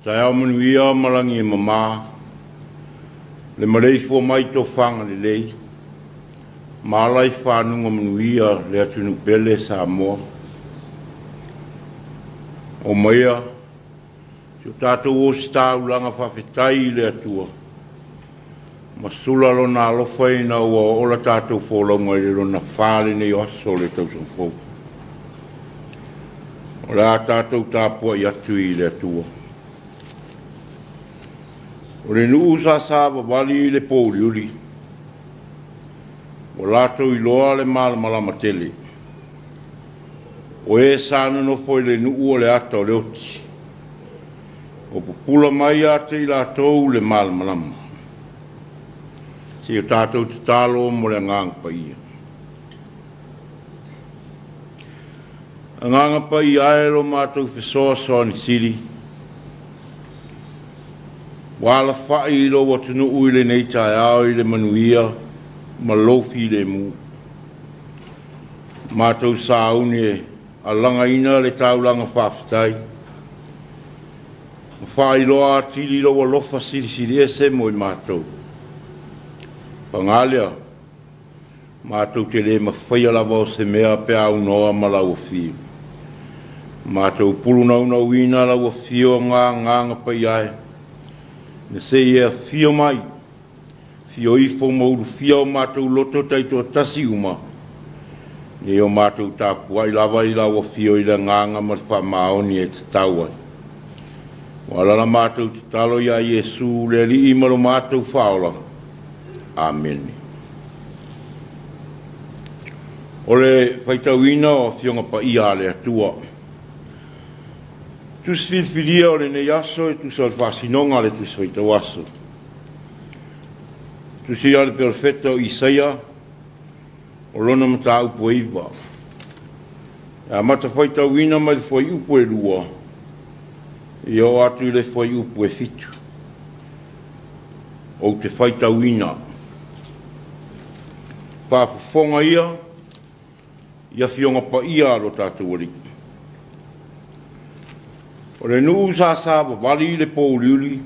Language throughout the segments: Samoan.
Taeao manuia ma lagi e mamā, le maleifua mai i tofaga lelei, ma ala i fanuga manuia le atunuu pele Samoa. Omaia si o tatou ositaulaga faafetai i le Atua ma sula Lona alofa ina ua oola tatou folauga i le lona fa lenei o aso o le tausaga fou. O le a tatou tapuai atu i le Atua. O le nuu sa savavali i le pouliuli, ua latou iloa le malamalama tele. O e sa nonofo i le nuu o le ata o le oti, ua pupula mai ia te i latou le malamalama. Seia o tatou tatalo mo le Agaga Paia. Agaga Paia e lo matou fesoasoani sili, ua alafai i lou atunuu i lenei taeao i le manuia ma lou filemu. Matou sauni e alagaina le taulaga faafetai ma faailoa atili lou alofa silisili ese mo i matou. Paga lea, matou te le mafaia lava o se mea pe a aunoa ma lau afio. Matou pulunaunauina lau afioga Agaga Paia e, na se i e afio mai, afio ifo ma ulufia o matou loto taitoatasi uma, nei o matou tapuai lava i lau afio i le agaga ma le faamaoni e tatau ai. Ua ala la matou tatalo ia Iesu le Alii ma lo matou Faaola. Amene. O le faitauina o Afioga Paia a le Atua. Tusi filifilia o lenei aso e tusa o le faasinoga a le Tusi Faitau Aso. Tusi a le Perofeta o Isaia o lona mataupu e 9. E amata faitauina mai le fuaiupu e 2 ia oo atu i le fuaiupu e 7. Ou te faitauina. Faafofoga ia i Afioga Paia a lo tatou Alii. O le nuu sa savavali i le pouliuli,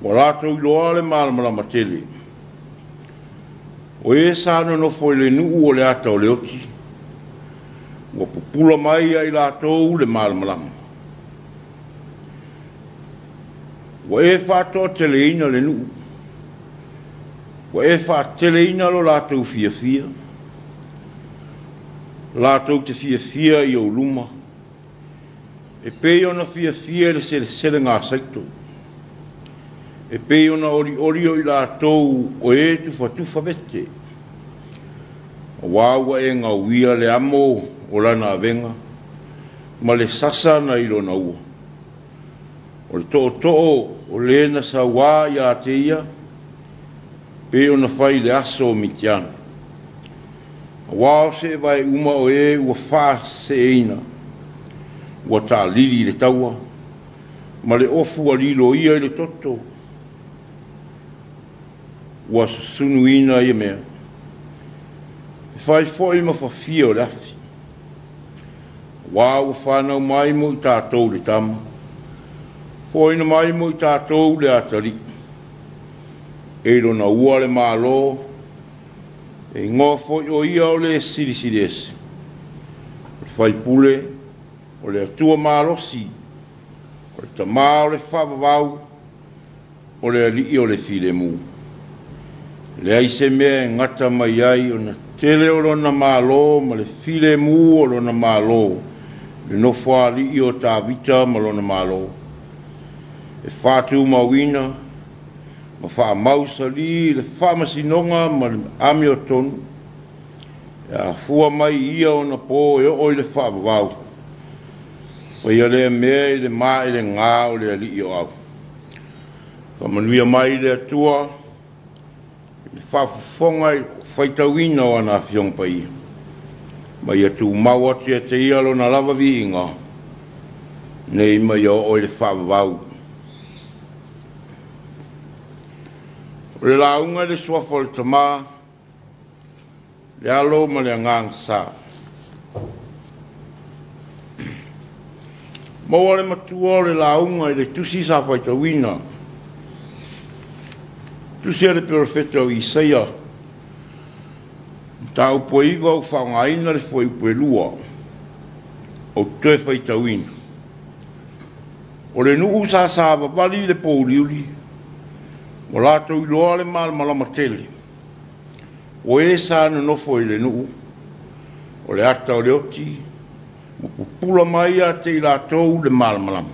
ua latou iloa le malamalama tele. O e sa nonofo i le nuu o le ata o le oti, ua pupula mai ia i latou le malamalama. Ua e faatoateleina le nuu, ua e faateleina lo latou fiafia, latou te fiafia i ou luma, e pei ona fiafia i le seleselega a saito, e pei ona olioli o i latou o e tufatufa vete, aua ua e gauia le amo o lana avega ma le sasa nai lona ua. O le tootoo o le na sauā ia te ia, pei ona fai i le aso o Mitiana. Aua o seevae uma o e ua faaseeina, ua taalili i le taua, ma le ofu ua liloia i le toto, ua susunuina ia mea. E fai foi ma fafie o le afi. Aua ua fanau mai mo i tatou le tama, foaina mai mo i tatou le atalii, e i lona ua le Malo, e igoa foi o ia o le Silisili Ese, o le Faipule, o le Atua Malosi, o le Tama o le Faavavau, o le Alii o le Filemu. E leai se mea e gata mai ai ona tele o lona Malo ma le filemu o lona Malo, le nofoalii o Tavita ma lona Malo, e faatumauina ma faamausali le faamasinoga ma le amiotonu, e afua mai i ia ona po e oo i le faavavau. Faia lea mea i le maelega o le Alii o Au. Faamanuia mai le Atua i le faafofoga i le faitauina o ana Afioga Paia, ma ia tumau atu ia te ia lona lava viiga, nei ma ia oo i le faavavau. O le lauga i le suafa o le Tama, le Alo ma le Agaga Sa. Maua le matua o le lauga i le tusi sa faitauina, tusi a le perofeta o Isaia, mataupu e 9 ua faaaogaina le fuaiupu e 2, ou te toe faitauina. O le nuu sa savavali i le pouliuli, ua latou iloa le malamalama tele. O e sa nonofo i le nuu, o le ata o le oti, ua pupula mai ia te i latou le malamalama.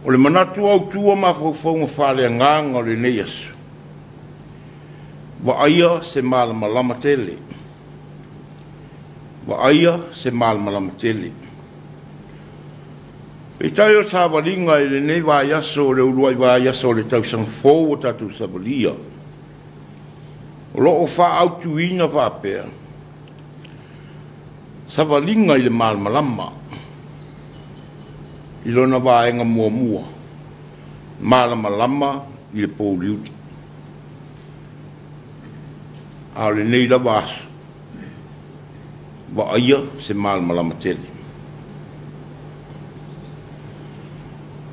O le manatu autu o mafaufauga faaleagaga o lenei aso, vaaia se malamalama tele. Vaaia se malamalama tele. Peitai o le savaliga i lenei vaiaso o le uluai vaiaso o le tausaga fou o tatou savalia, o lo o faaautuina faapea, savaliga i le malamalama i lona vaega muamua, malamalama i le pouliuli. A o lenei lava aso, vaaia se malamalama tele.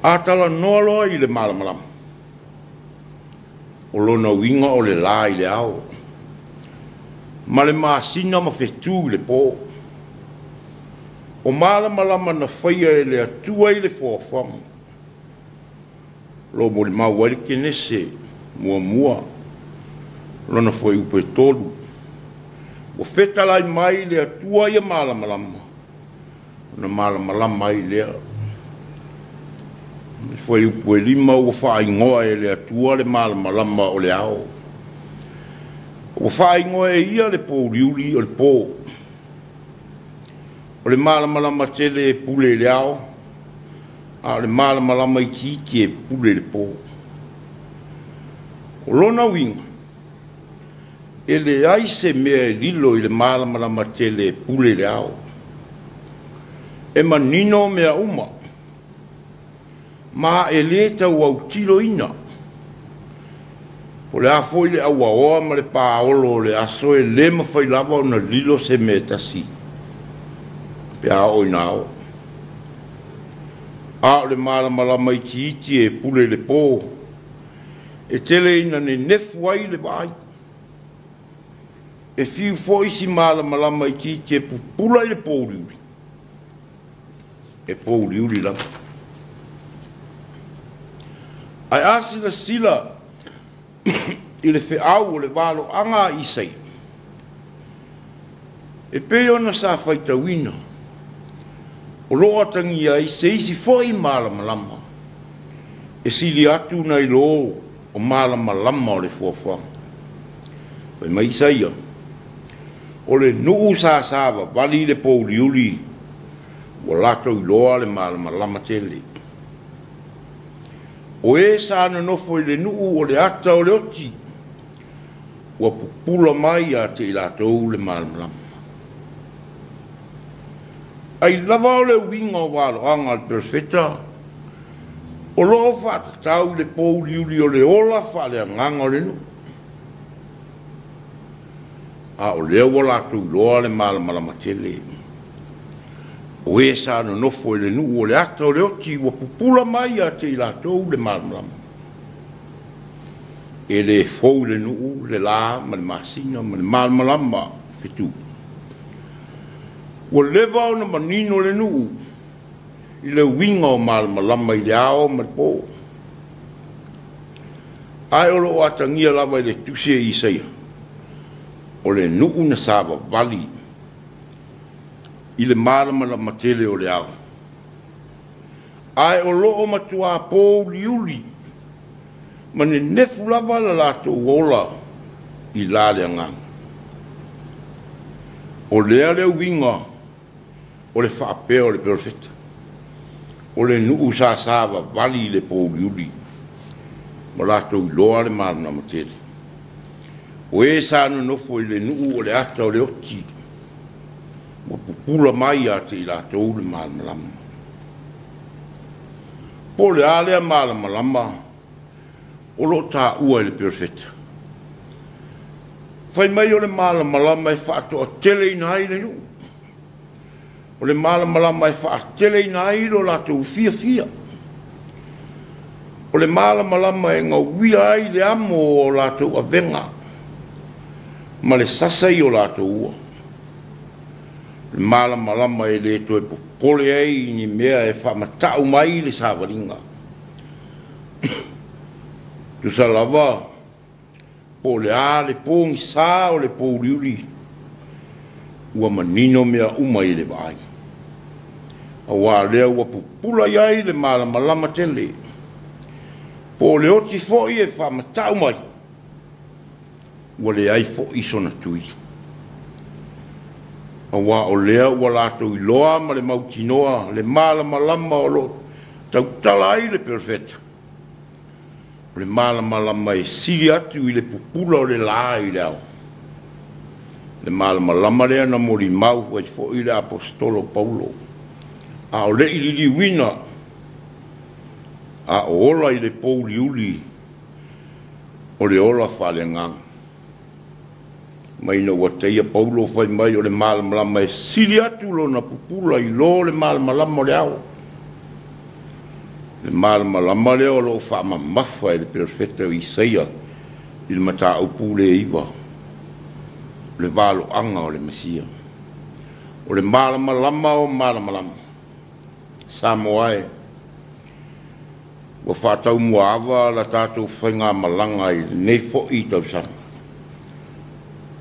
A talanoa loa i le malamalama, o lona uiga o le la i le ao, ma le masina ma fetu i le po. O malamalama na faia e le Atua i le foafoaga, o lo o molimau ai le Kenese muamua, lona fuaiupu e 3. Ua fetalai mai le Atua ia malamalama, ona malamalama ai lea. Le fuaiupu e 5, ua faaigoa e le Atua le malamalama o le ao. Ua faaigoa e ia le pouliuli o le po. O le malamalama tele e pule i le ao, a o le malamalama itiiti e pule i le po. O lona uiga, e leai se mea e lilo i le malamalama tele e pule i le ao. E manino mea uma, ma e le tau autiloina. O le a foi le auaoa ma le paolo o le aso, e le mafai lava ona lilo se mea tasi pe a oo ina ao. A o le malamalama itiiti e pule i le po, e tele ina nenefu ai le vaai. E fiu foi si malamalama itiiti e pupula i le pouliuli, e pouliuli lava. Ae a silasila i le feau o le valoaga a Isaia, e pei ona sa faitauina, o lo o atagia ai se isi foi malamalama e sili atu nai lo o malamalama o le foafoaga. Fai mai Isaia, o le nuu sa savavali i le pouliuli, ua latou iloa le malamalama tele. O e sa nonofo i le nuu o le ata o le oti, ua pupula mai ia te i latou le malamalama. Ai lava o le uiga o valoaga a le perofeta, o lo o faatatau i le pouliuli o le ola faaleagaga o le nuu. A o lea ua latou iloa le malamalama tele. O e sa nonofo i le nuu o le ata o le oti, ua pupula mai ia te i latou le malamalama. E le fou i le nuu le la ma le masina ma le malamalama fetu. Ua leva ona manino le nuu i le uiga o malamalama i le ao ma le po. Ae o lo o atagia lava i le tusi e Isaia, o le nuu na savavali i le malamalama tele o le ao. Ae o lo o matua pouliuli ma nenefu lava la latou ola i la le agaga. O lea le uiga o le faapea o le perofeta, o le nuu sa savavali i le pouliuli, ma latou iloa le malamalama tele. O e sa nonofo i le nuu o le ata o le oti, ua pupula mai ia te i latou le malamalama. Po o le a lea malamalama o lo o taua i le perofeta. Fai mai o le malamalama e faatoateleina ai le nuu. O le malamalama e faateleina ai lo latou fiafia. O le malamalama e gauia ai le amo o latou avega ma le sasa i o latou ua. O le malamalama e le toe popole ai ni mea e faamata'u mai le savaliga. Tusa lava po o le a le pogisa o le pouliuli, ua manino mea uma i le vaai. Auā lea ua pupula i ai le malamalama tele. Po o le oti foi e faamata'u mai, ua leai foi sona tui. Auā o lea ua latou iloa ma le mautinoa le malamalama o lo o tautala ai le perofeta, o le malamalama e sili atu i le pupula o le la i le ao. Le malamalama lea na molimau ai foi le aposetolo Paulo, a o le i liliuina, a o ola i le pouliuli o le ola faaleagaga. Mai ina ua teia Paulo fai mai o le malamalama e sili atu lona pupula i lo le malamalama o le ao. Le malamalama lea o lo o faamamafa e le perofeta o Isaia i le mataupu le 9, le valoaga o le Mesia. O le malamalama o malamalama. Samoa e, ua faataumuaava la tatou faigamalaga i lenei foi tausaga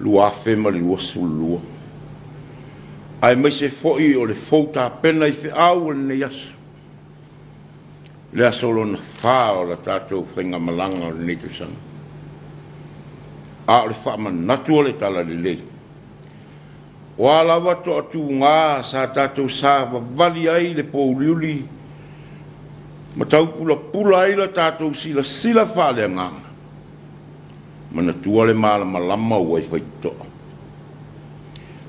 2022. Aemaise foi o le fou tapena i feau o lenei aso, le aso lona 4 o la tatou faigamalaga o lenei tausaga. A o le faamanatu o le talalelei, o a lava toatuga sa tatou savavali ai le pouliuli ma taupulapula ai la tatou silasila faaleagaga, manatua le malamalama ua i faitotoa.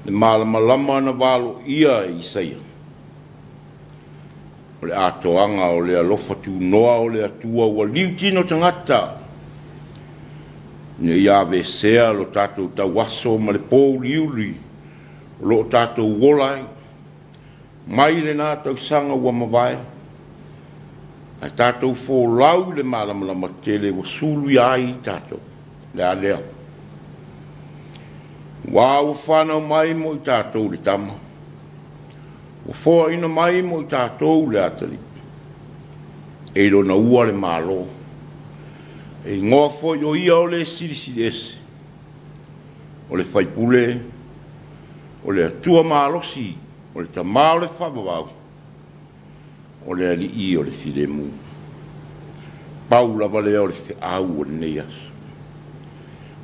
Le malamalama na valoia e Isaia, o le atoaga o le alofa tunoa o le Atua ua liutino tagata, ina ia avesea lo tatou tauaso ma le pouliuli o lo o tatou ola ai, mai lena tausaga ua mavae, ae tatou folau i le malamalama tele ua suluia ai tatou. Le a lea? Ua ua whanau mai mo i tātou le tama, ua foaina mai mo i tātou le atali, e ilona ua le malo, e ingoa foi o ia o le silisili ese, o le faipule, o le Atua malosi, o le tamā o le faavavau, o le alii o le filemu. Pau lava lea o le feau o lenei aso.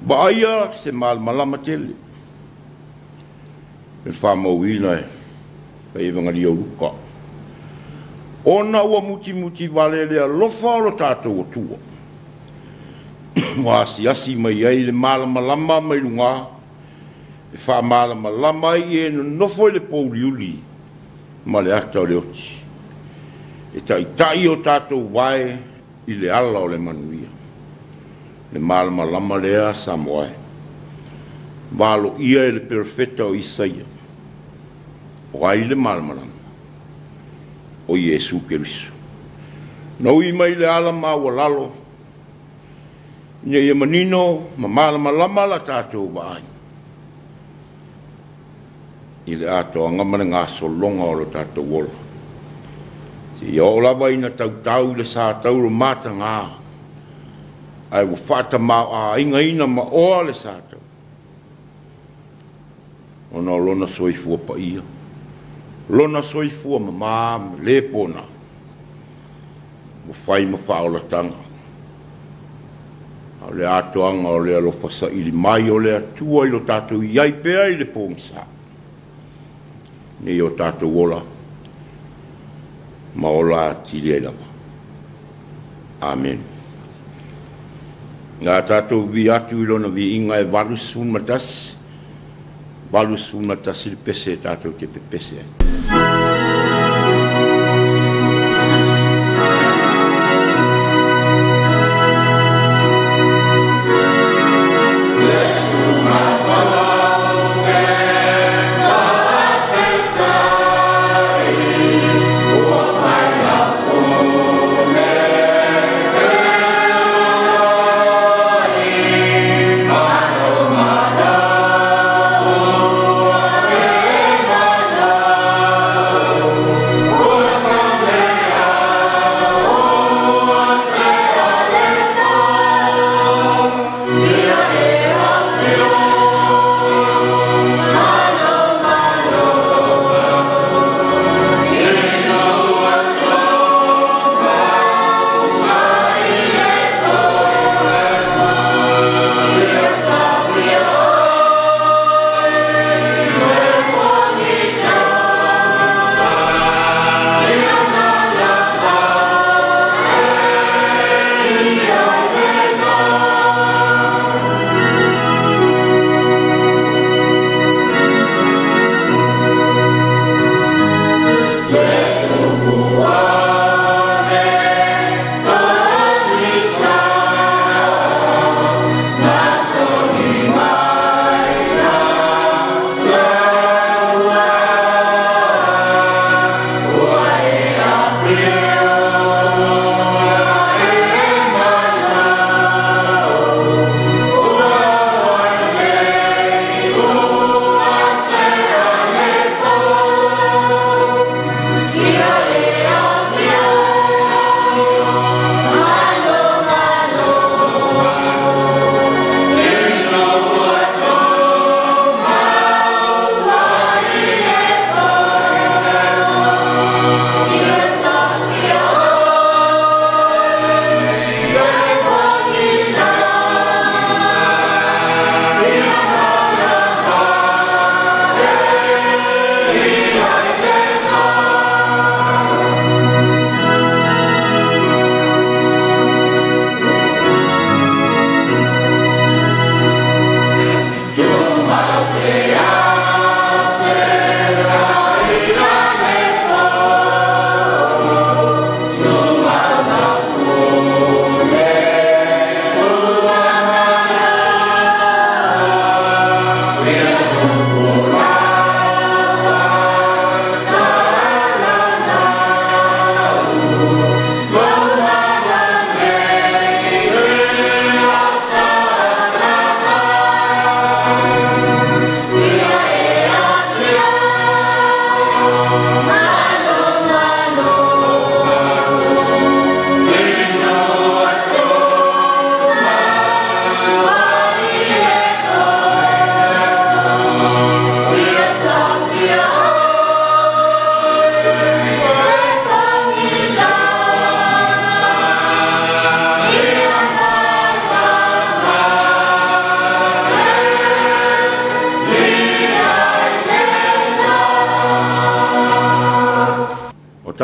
Vaaia se malamalama tele, e faamauina e Evangelio Luka. Ona ua mutimuti vale le alofa o lo tatou Atua, ua asiasi mai ai le malamalama mai luga, e faamalamalama ai e nonofo i le pouliuli ma le ata o le oti, e taitai o tatou vae i le ala o le manuia. Le malamalama lea Samoa e, valoia e le perofeta o Isaia, o ai le malamalama? O Iesu Keriso. Na ui mai le ala maualalo, ina ia manino ma malamalama la tatou vaai i le atoaga ma le gasologa o lo tatou ola. Seia oo lava ina tautau i le sa tauro mataga, ae ua faatamaoaigaina ma oa le sa tau, ona o lona soifua paia, lona soifua mamā ma le pona, ua fai ma faaolataga. A o le atoaga o le alofa saili mai o le Atua i lo tatou iai pea i le pogisa, nei o tatou ola ma ola atili ai lava. Amen. Ngā tatou vi atu i lona viiga e 81, 81 le pese tatou te pepese ai. Bless my soul.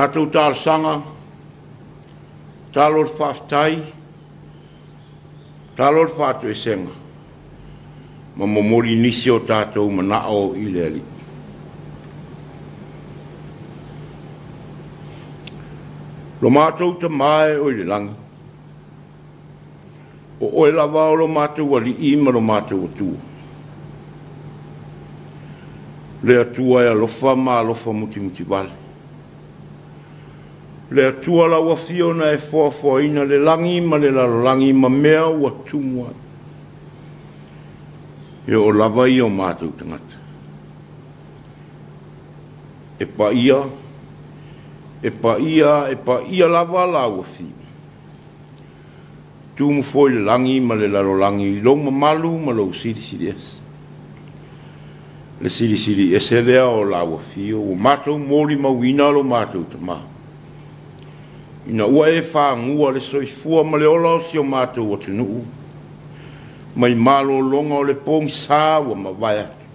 Tatou talosaga, talo le faafetai, talo le faatoesega ma momoli nisi o tatou manao i le Alii. Lo matou Tama e oi le lagi, o Oe lava o lo matou Alii ma lo matou Atua, le Atua e alofa ma alofa mutimutivale, le Atua lau Afio na e foafoaina le lagi ma le lalolagi ma mea ua tumu ai, e oo lava ia o matou tagata. E paia, e paia, e paia lava lau Afio, tumu foi le lagi ma le lalolagi i lou mamalu ma lou silisili ese. Le silisili ese lea o lau Afio ua matou molimauina lo matou Tamā, ina ua e fagua le soifua ma le ola o si o matou atunuu mai malologa o le pogisa ua mavae atu.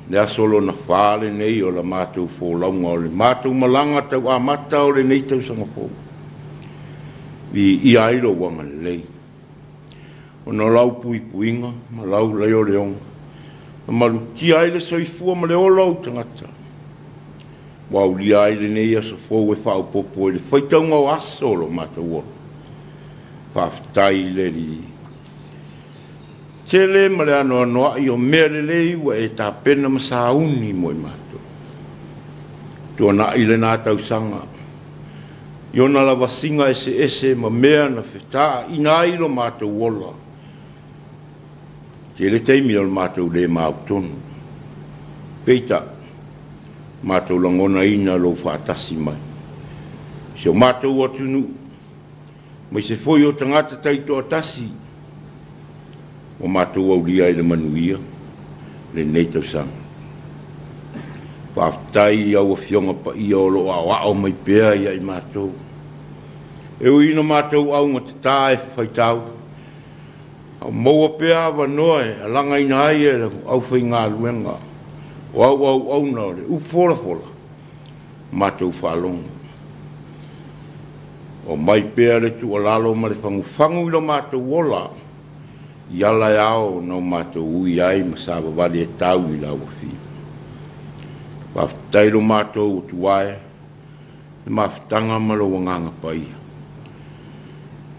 Le aso lona 4 lenei o la matou folauga o le matou malaga tauamata o lenei tausaga fou. Viia ai lou agalelei, ona o lau puipuiga ma lau leoleoga, na malutia ai le soifua ma le ola o ou tagata. Ua aulia ai lenei aso fou e faaopoopo i le faitauga o aso o lo matou ola. Faafetai i le Alii. Tele ma le anoanoai o mea lelei ua e tapena ma sauni mo i matou. Tuanai lena tausaga i ona lavasiga eseese ma mea na fetaaina ai lo matou ola. Tele taimi o le matou le mautonu. Peitai, matou lagonaina lou faatasi mai. Si o matou atunuu, mai se foi o tagata taitoatasi, ua matou aulia i le manuia lenei tausaga. Faafetai i au afioga paia o lo o aoao mai pea ia i matou. E ui ina matou augatata e faitau, a maua pea avanoa e alagaina ai e le aufaigaluega o auauauna o le upu folafola, matou faalogo. O mai pea le tuualalo ma le fagufagu i lo matou ola, i ala e ao na o matou ui ai ma savavali e tau i lau afio. Faafetai lo matou Atua e, le mafutaga ma lou agaga paia.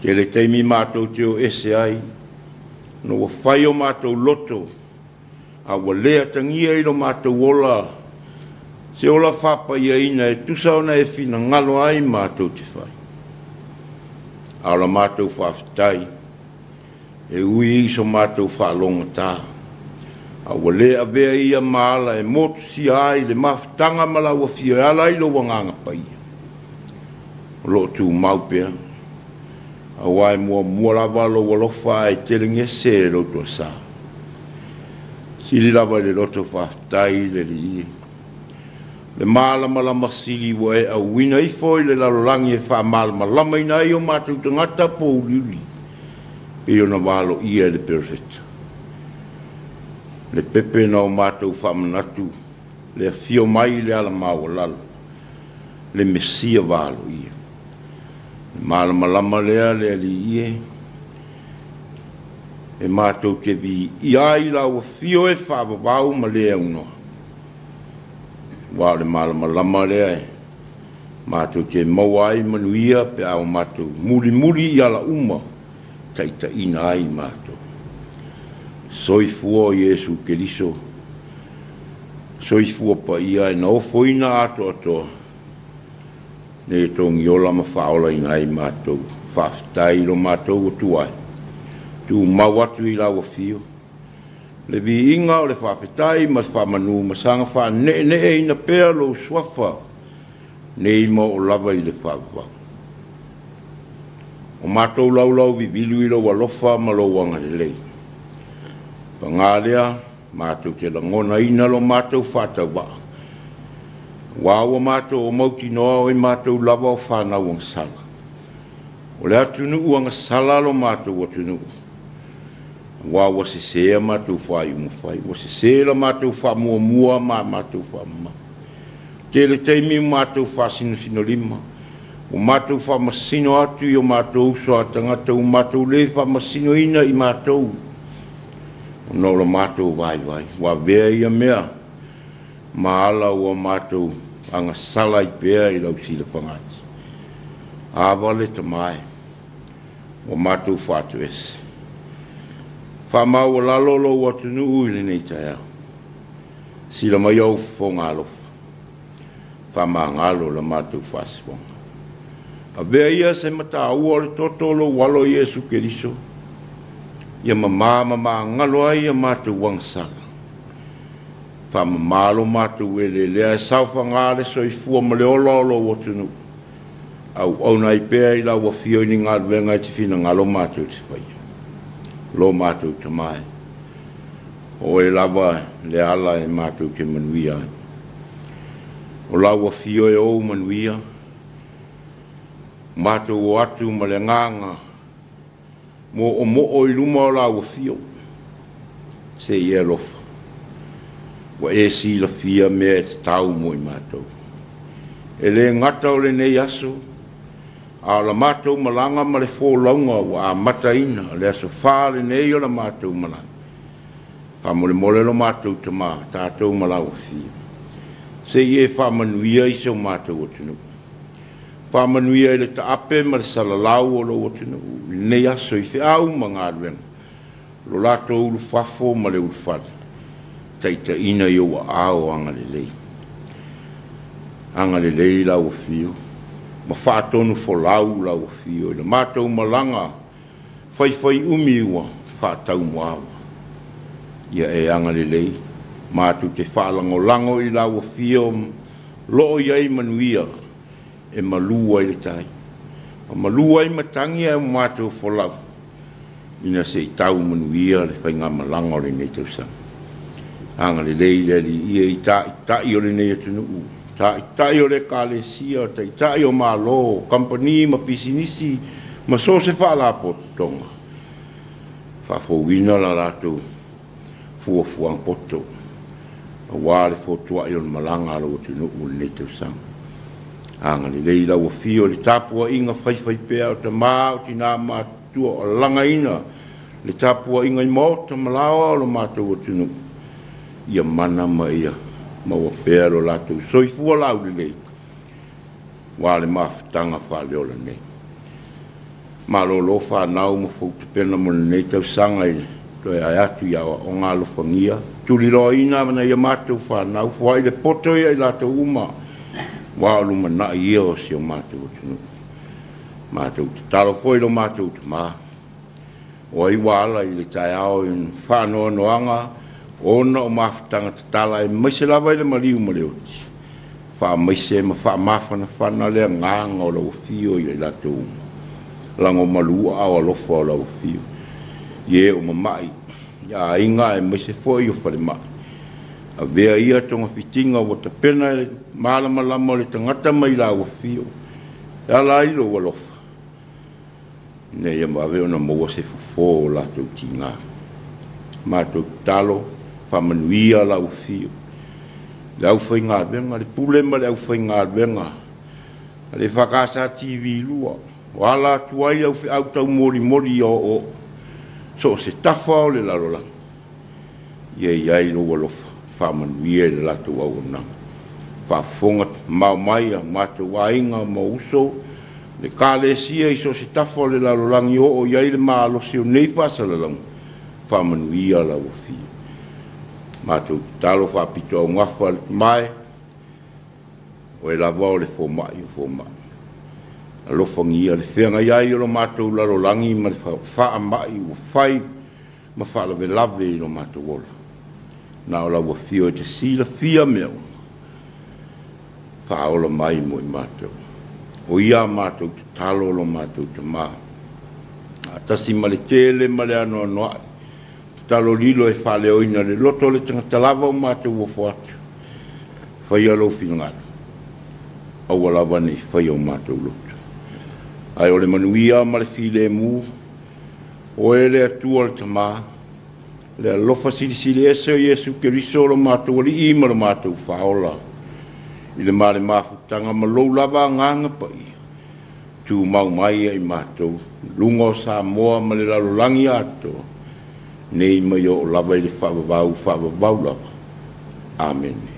Tele taimi matou te o ese ai, ona ua fai o matou loto, a ua le atagia i lo matou ola, se ola faapaiaina e tusa ona e finagalo ai matou te fai. A o la matou faafetai, e ui i so matou faalogata, a ua le avea ia ma ala e motusia ai le mafutaga ma lau afio e ala ai lou agaga paia. O loo tumau pea, aua e muamua lava lou alofa ae telegese e lou toasa. Sili lava i le loto faafetai le Alii, le malamalama sili ua e auina ifo i le lalolagi e faamalamalamaina ai o matou tagata pouliuli, pei ona valoia e le perofeta. Le pepe na o matou faamanatu, le afio mai i le ala maualalo, le Mesia valoia. Le malamalama lea le Alii e, e matou te viia ai lau afio e faavavau ma le aunoa. Ua o le malamalama lea e matou te maua ai manuia pe a o matou mulimuli i ala uma taitaiina ai matou. Soifua o Iesu Keriso, soifua paia e na ofoina atoatoa, nei e togiola ma faaolaina ai matou. Faafetai lo matou Atua e, tumau atu i lau afio, le viiga o le faafetai ma le faamanu ma saga faaneeneeina pea lou suafa, nei ma oo lava i le faavavau. O matou laulau vivilu i lou alofa ma lou agalelei. Paga lea, matou te lagonaina lo matou faatauvaa. Ua ua matou o mautinoa o i matou lava o whanau agasala. O le atunuu agasala lo matou atunuu. Ua ua sesea matou whai umawhai. Ua sese la matou whaamuamua ma matou whaamama. Tele taimi ua matou faasinosinolima, ua matou faamasino atu i o matou uso a tagata, ua matou le faamasinoina i matou ona o lo matou vaivai. Ua avea ia mea ma ala ua matou agasala ai pea i lau silafagati. Ava le Tama e, ua matou faatoese. Faamaualalo lou atunuu i lenei taeao. Sila mai ou fofoga alofa, faamagalo la matou faasoaga. Avea ia se mataua o le toto o lou alo Iesu Keriso, ia mamā ma magalo ai a matou agasala. Faamamā lo matou eleelea e saofagā le soifua ma le ola o lou atunuu, auauna ai pea i lau afio i ni galuega e te finagalo matou te faia. Lo matou Tama e, o oe lava le ala e matou te manuia ai. O lau afio e ou manuia, matou o atu ma le agaga moomoo i luma o lau afio, se i e alofa, ua e silafia mea e tatau mo i matou. E le gata o lenei aso, a o la matou malaga ma le folauga ua amataina le aso 4 lenei o la matou malaga. Faamolemole lo matou Tama, tatou ma lau afio, se i e faamanuia i si o matou atunuu. Faamanuia i le taape ma le salalau o lou atunuu i lenei aso i feau ma galuega, lo latou ulufafo ma le ulufale, taitaiina i ou aao agalelei. Agalelei lau afio ma faatonu folau lau afio i le matou malaga faifaiumi ua faataumuaava. Ia e agalelei, matou te faalagolago i lau afio loo i ai manuia e malu ai le tai, ma malu ai matagi ae matou folau, ina se i tau manuia le faigamalaga o lenei tausaga. Agalelei le Alii ia i taitai o lenei atunuu, taitai o le Ekalesia, taitai o Malo, kamupani ma pisinisi, ma so o se faalapotopotoga. Faafouina la latou fuafuaga poto, aua le fotuai o le malaga a lou atunuu i lenei tausaga. Agalelei lau afio i le tapuaiga faifaipea o tama o tina matutua o alagaina le tapuaiga i maota ma laoa o lo matou atunuu, ia mana ma ia maua pea lo latou soifua laulelei ua le mafutaga faaleola nei. Malolo fanau ma foutapena mo lenei tausaga i le toe ae atu i aoaoga alofagia, tuliloaina nai a matou fanau, foai le poto ia i latou uma, ua o lumanai ia o si o matou atunuu. Matou tatalo foi lo matou Tama, o ai ua ala i le taeao i faanoanoaga ona o mafutaga tatala e maise lava i le maliu ma le oti, faamaise ma faamafanafana le agaga o lau afio ia i latou uma. Lago malu aao alofa o lau afio, i e o mamai, i aiga e maise foi o falemai. Avea ia togafitiga ua tapena e le malamalama o le tagata mai lau afio, e ala ai lou alofa, ina ia vave ona maua se fofo o latou tiga. Matou tatalo, faamanuia lau afio, le aufaigaluega, le pule ma le aufaigaluega a le EFKS TV2, o ala atu ai au feau taumolimoli ia oo so o se tafa o le lalolagi, ia i ai lou alofa, faamanuia i le latou auaunaga. Faafofoga mamao mai a matou aiga ma uso, le Ekalesia i so o se tafa o le lalolagi o oo i ai le malosi o nei faasalalauga, faamanuia lau afio. Matou tatalo faapito augafa le Tama e, oe lava o le fomai o fomai. Alofagia le feagai ai o lo matou lalolagi ma le faamai ua fai ma faalavelave i lo matou ola. Na o lau afio e te silafia mea uma, faaola mai mo i matou. O ia a matou tatalo lo matou Tama, atasi ma le tele ma le anoanoai, tatalo lilo e faaleoina le loto o le tagata lava o matou ofo atu. Faia lou finagalo, aua lava nei faia o matou loto. Ae o le manuia ma le filemu, oe le Atua le Tama, le alofa silisili ese o Iesu Keriso lo matou Alii ma lo matou Faaola, I le ma le mafutaga ma lou lava Agaga Paia, tumau mai ia i matou, luga o Samoa ma le lalolagi atoa, nei mai oo lava i le faavavau, faavavau lava. Amene.